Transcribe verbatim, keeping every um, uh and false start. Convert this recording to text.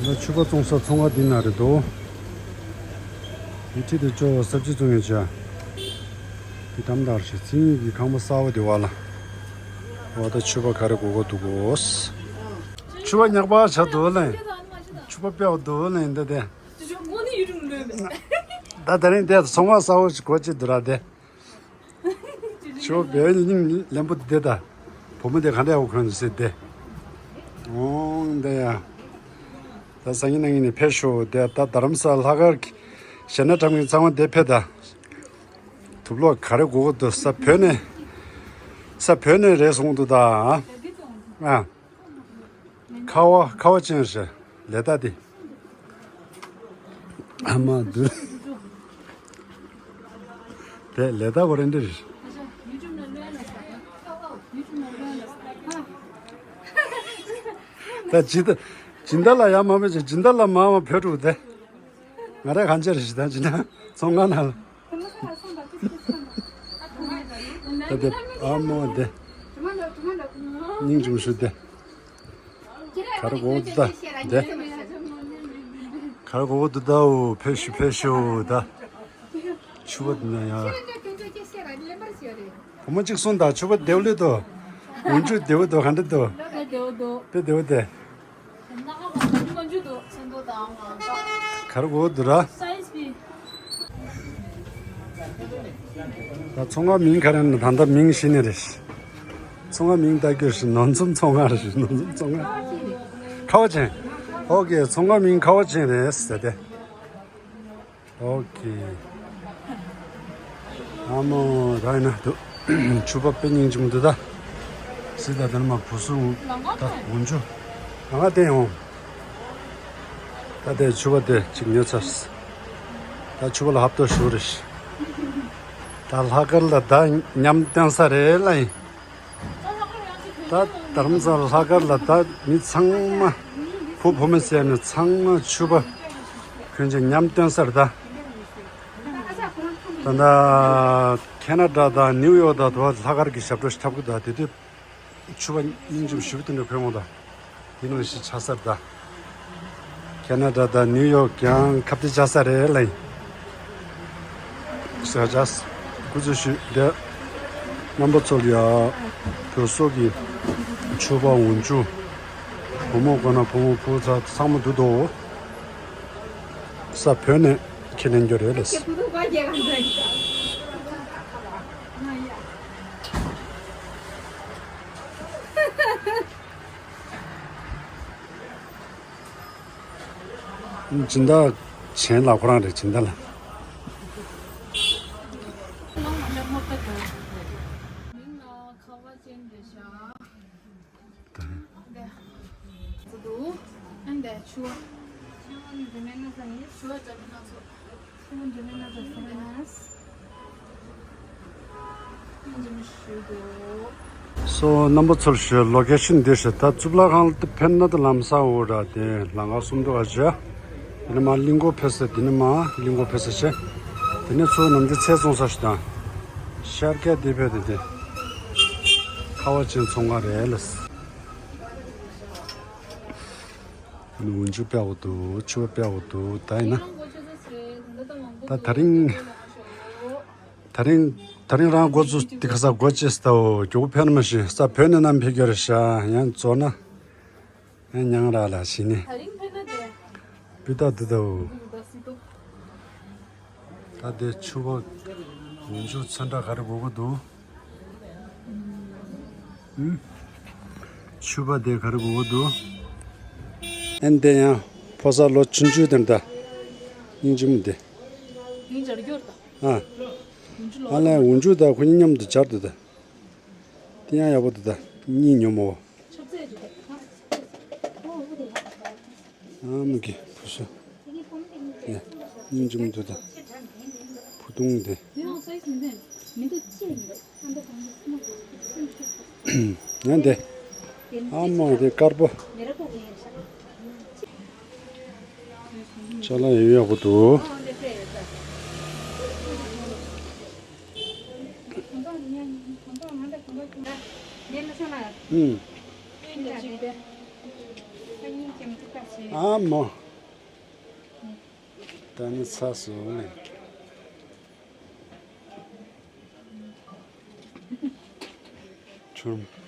ད་ཕྱུ་པ་བཙོང་ས་ཚོང་ཁང་འདི་ན་རེད་དོ། འདི་ཁྲིད་དེ་ཅོ་ས་ཅི་བཙོང་ཡོད་ཅ། འདི་དམ་དར་ཞིག་ཚིང་ཡིག་གི་ཁང་པ་གསར་བ་དེ་བ་ལ། བ་ད་ཕྱུ་པ་ག་རེ་དགོས་གོ་འདུག་གོ། ཕྱུ་པ་ཉག་པ་ཆ་འདུག་ལེ། ཕྱུ་པ་དཔེ་བ་འདུག་ལེ་འདི་དེ། ད་ད་རིང་དེ་ཚོང་ཁང་གསར་བ་ཞིག་སྒོ་ཕྱེ་འདུག་ར་དེ། ཁྱོད་བལ་སྙིང་ལན་པོ་དེ་ད། བུ་མོ་དེ་ག་འདྲ་ཡག་པོ་གོན་ཟེར་ཏེ། འོང་དེ་ཡ། ད་སང་ཉིན་གནངས་ཉིན་ནས་ཕེབས་ཤོག་དེ་ད་རྡ་རམ་ས་ལ་ལྷག་དཀར་གྱི་གཞས་སྣ་འཁྲབ་མཁན་ཚང་མ་དེ་ཕེབས་ད། དུག་སློག་ག་རེ་དགོས་དགོས་འདུག་ས་བོད་ནས། ས་བོད་ནས་རེད་གསུངས་འདུག་ད། ཨ། ཁ་བ་ཁ་བ་ཅན་རེད་ལས་ད་དེ། ཨ་མ་འདུག་དེ་ལས་ད་གོ་རེ་འདི་རེད། ད་ཇི་ལྟ་ཇི་ལྟ་ལ་ཡ་མ་མེད་ཅེ་ཇི་ལྟ་ལ་མ་མ་བོད་ཕྲུག་དེ། ང་རེ་གང་ཅེ་རེད་ད་ཇི་ལྟ་ཚོང་ཁང་ན་ལ། ད་དེ་ཨ་མོ་དེ། སྙིང་རྗེ་མོ་ཞུ་དེ། ག་རེ་གོ་འདུག་ད་དེ། ག་རེ་གོ་འདུག་ད་འོ་ཕེབས་ཤོག་ཕེབས་ཤོག་ད། ཕྱུ་པ་འདི་ན་ཡ། བུ་མོ་གཅིག་གསུངས་ད་ཕྱུ་པ་བདེ་པོ་ལོས་དོ། འོན་ཆུ་བདེ་པོ་དོ་ག་འདྲ་དོ། དཔེ་བདེ་པོ་དེ། ག་རེ་གོ་འདུག་ར། ད་ཚོང་ཁང་མིང་ག་རེ་ན་ད་ལྟ་མིང་ཤེས་ནི་རེད། ཚོང་ཁང་མིང་ལྟ་རྒྱུ་རེད་ནོར་འཛོམས་ཚོང་ཁང་རེད་ནོར་འཛོམས་ཚོང་ཁང་། ཁ་བ་ཅན། ཨོ་ཀེ་ཚོང་ཁང་མིང་ཁ་བ་ཅན་རེད་ཟེར་ཏེ། ཨོ་ཀེ། ཨ་མོ་ར་ཡིན་ན་འདུག་ཕྱུ་པ་དཔེ་སྙིང་རྗེ་མོ་འདུག་ད། སི་ད་དེ་ནི་མ་བུ་སུ་ད་འོན་ཆུ། ང་ང་བསྟན་ཡོང་། ད་དེ་ཕྱུ་པ་དེ་གཅིག་ཉོས་ཚར། ད་ཕྱུ་པ་ལ་ཧབ་ཏོ་ཞུ་རེ་ཤི། ད་ལྷག་དཀར་ལ་ད་ཉམས་བསྟན་ས་རེད་ལ་ཡིན། ད་རྡ་རམ་ས་ལ་ལྷག་དཀར་ལ་ད་མི་ཚང་མ། བུ་བུ་མོ་ཟེར་ནས་ཚང་མ་ཕྱུ་པ། གོན་ཆས་ཉམས་བསྟན་ས་རེད་ད། ད་ལྟ་ཁེ་ན་ཌ་དང་ནིའུ་ཡོག་དང་དུ་བ་ལྷག་དཀར་གྱི་ཞབས་བྲོ་ཞིག་འཁྲབ་གི་འདུག་དེ་དུས་ཕྱུ་པ་སྙིང་རྗེ་ཞེ་པོ་དེ་འདྲ་གོན་འོང་ད། དེ་ནང་བཞིན་ཆགས་ས་རེད་ད། ཁེ་ན་ཌ་དང་ནིའུ་ཡོག་ཀྱང་ཁ་གཏད་བཅག་ས་རེད་ལ་ཡིན། ས་ཅཱས་སྐུ་ཚེ་ཞུ་བདེ། རྣམ་པ་ཚོ་ལ་ཡ། བོད་སོག་གི་ཕྱུ་པ་འོན་ཆུ། བུ་མོ་དགོས་ན་བུ་མོ་བུ་ཚ་ཚང་མ་འདུག་དོ། ས་བོད་ནས་ཁྱེར་ལེན་རྒྱུ་རེད་ལ། སྦྱིན་བདག་གཞན་ལ་ཁོ་རང་རེད་སྦྱིན་བདག་ལ། སོ་རྣམ་པ་ཚོར་ཞུ་ལོ་ཀེ་ཤན་འདི་ཞུ་ད་གཙུག་ལག་ཁང་ལ་ཕེབས་ན་ད་ལམ་སང་འོ་ར་དེ་ལང་ཀ་སུམ་མདོ་ཨ་ཅག་དེ་ནས་མ་གླིང་སྐོར་ཕེབས་ས་དེ་ནས་མ་གླིང་སྐོར་ཕེབས་ས་ཆེ། དེ་ནས་ཚུར་ནམ་རྒྱུན་ཚལ་བཙོང་ས་ཞིག་དང་། ཤར་ཁ་དེ་ཕེབས་དེ་དེ། ཁ་བ་ཅན་ཚོང་ཁང་རེད་ལ། འོན་ཆུ་དཔེ་འོ་འདུག་ཕྱུ་པ་དཔེ་འོ་འདུག་ད་ཡིན་ན། ད་ད་རིང་། ད་རིང་། ད་རིང་རང་འགོ་ཚུགས་ཏི་ཁ་ས་སྒོ་ཕྱེ་སྟའོ་མགྱོགས་པོ་ཕེབས་ན་མ་ཤེས་ས་བོད་ནས་ནམ་ཕེབས་རྒྱུ་རེད་ཤག་ཡང་རྫོགས་ན། ཡང་ཉང་ར་ལ་ཤི་ནི། ད་རིང་ཕེབས་ན་དེ། སྤུས་དག་འདི་དའོ། ད་དེ་ཕྱུ་པ། འོན་ཆུ་ཚོན་ཁྲ་ག་རེ་དགོས་ཀྱི་འདུག་ཨུམ། ཕྱུ་པ་དེ་ག་རེ་དགོས་ཀྱི་འདུག་ཨན་དེ་ཡང་ཕོ་གསར་ལོ་ཆུང་ཆུང་དེ་འདྲ། སྙིང་རྗེ་མོ་དེ། ཡིན་སྦྱར་རྒྱུར་དང་། ཨ། ཡིན་ཆུ་ལོ། ཨ་ལས་འོན་ཆུ་དང་ཁོ་གཉིས་མཉམ་དུ་སྦྱར་དུ་ད། དེ་ཡང་ཡག་པོ་འདུག་ད། གཉིས་ཉོ་མོ། ཆབ་ཚད་རེད། ཨོ་ཨོ་དེ། ཨ་མ་གི་བུ་སུ། ཡ། སྙིང་རྗེ་མོ་འདུག་ད། བུ་ཐུང་དེ། ཡང་དེ། ཨ་མ་དེ་དཀར་པོ། ཅ་ལག་ཡོད་ཡག་པོ་འདུག་ཨུམ། ཨ་མོ། ད་ནི་ཚ་སོང་ལེ། ཆུར།